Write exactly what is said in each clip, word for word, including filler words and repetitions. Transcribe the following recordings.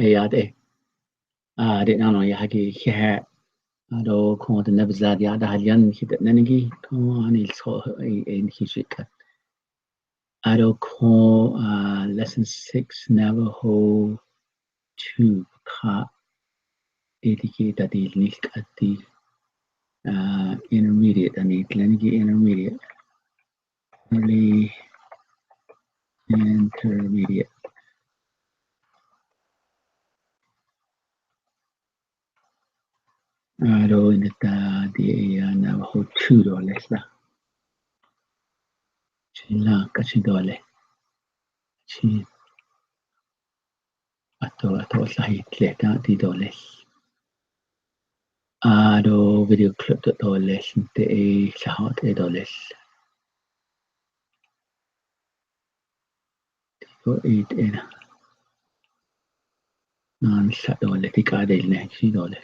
eh, ya de. Ah, de nang nong ya hagi he. Ado kong de nabza ya da halian hi de nang gi. Kong ani so ei ei hi shi kat. Ado kong, ah, lesson six Navajo two ka. Edi ki ta di ni kat di, ah, intermediate ani, len ki intermediate. Early intermediate. Ado ina ta di ya Navajo two do les la. Chin la ka chin do le. Chin. Ato, ato, sa hi tle ta ti do le. Ado video clip to do le, te e sa ho te do le. Ti ko e te na. Nan sa do le, ti ka de le, si do le.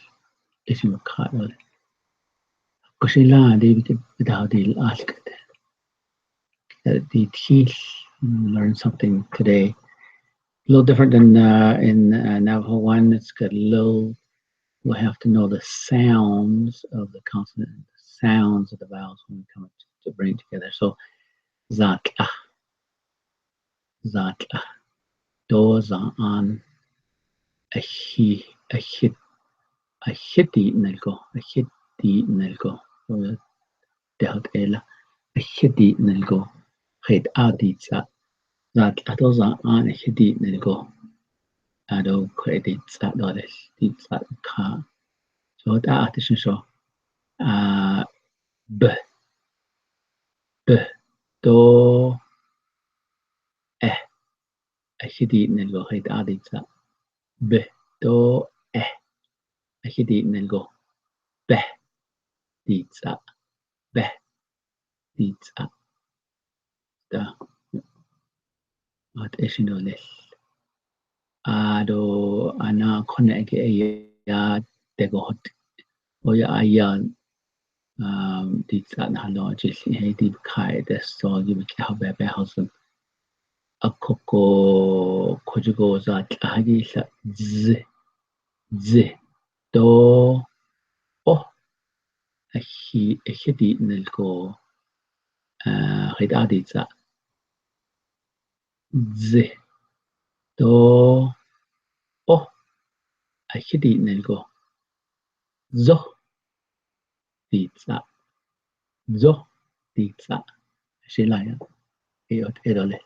Isi mo ka do le. Ko si la di bi te da di ask te. Uh, the teeth, mm, learn something today. A little different than, uh, in, uh, Navajo one. It's got a little, we have to know the sounds of the consonant, the sounds of the vowels when we come to, to bring it together. So, zat ah, zat ah, do za an, a hi, a hit, a hit di nel ko, a hit di nel ko. So, te hot ela, a hit di nel ko, hit a di za, zat ah do za an, a hit di nel ko. Ado ko e di za do le, di za ka. So ta a ti shin so. A, b, b, do, eh, a hit di nel ko, hit a di za. B, do, eh, a hit di nel ko. Beh, di za. Beh, di za. Ta. At e shin do le. Ado ana kone ke ya te ko hot. O ya a ya, um, di za na lo ji he di kai de so ji ke ha be be hausen. A ko ko ko ji ko za ta ha ji sa z, z, do, o. A hi, a hi di nel ko, uh, hit a di za. Z, do, o. A hi di nel ko, zo, di za. Zo, di za. Shi la ya. E ot e do le.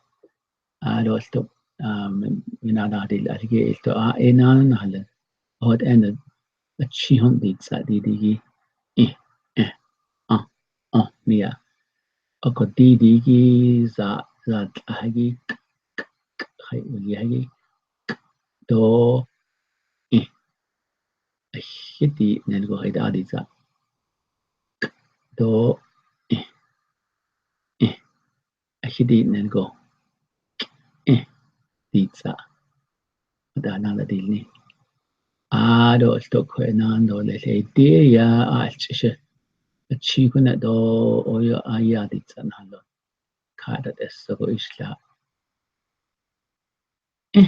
A do sto, um, mina da di la ke sto a e na na le. Ot e na, a chi hon di za di di gi. E, e, a, a, ni ya. A ko di di gi za, za ta ha gi, k, k, k, hai u gi ha gi. K, do, e. A hi di nel ko, hit a di za. K, do, e, e. A hi di nel ko, e, di za. Da nang la di ni. Ado sto ko e nan do le le di ya a chi she. A chi ko na do o ya a ya di za na lo. Ka da de so ko isla. E,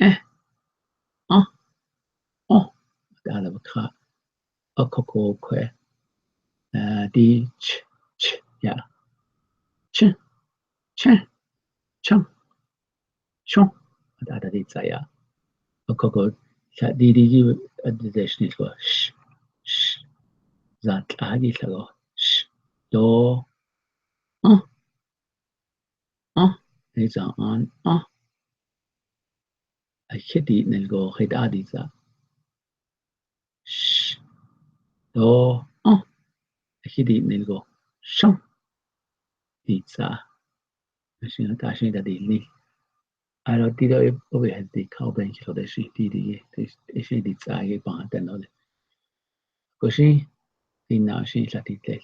e, a, o. Da la ka. A ko ko ko e. Uh, di ch, ch, ya. Ch, ch, chang, chong. Da da di za ya. A ko ko sa di di gi, a di de shi ni ko. Sh, sh. Za ta gi sa ko. Sh, do, a. A, hei za an, a. A hi di nel ko, hit a di za. Sh, do, a. A hi di nel ko, shang, di za. A shi ta shi da di ni. A lo di do e, o be di ka o ben ki lo de shi di di e, e shi di za e pa ten lo de. Ko shi, di na shi sa di de.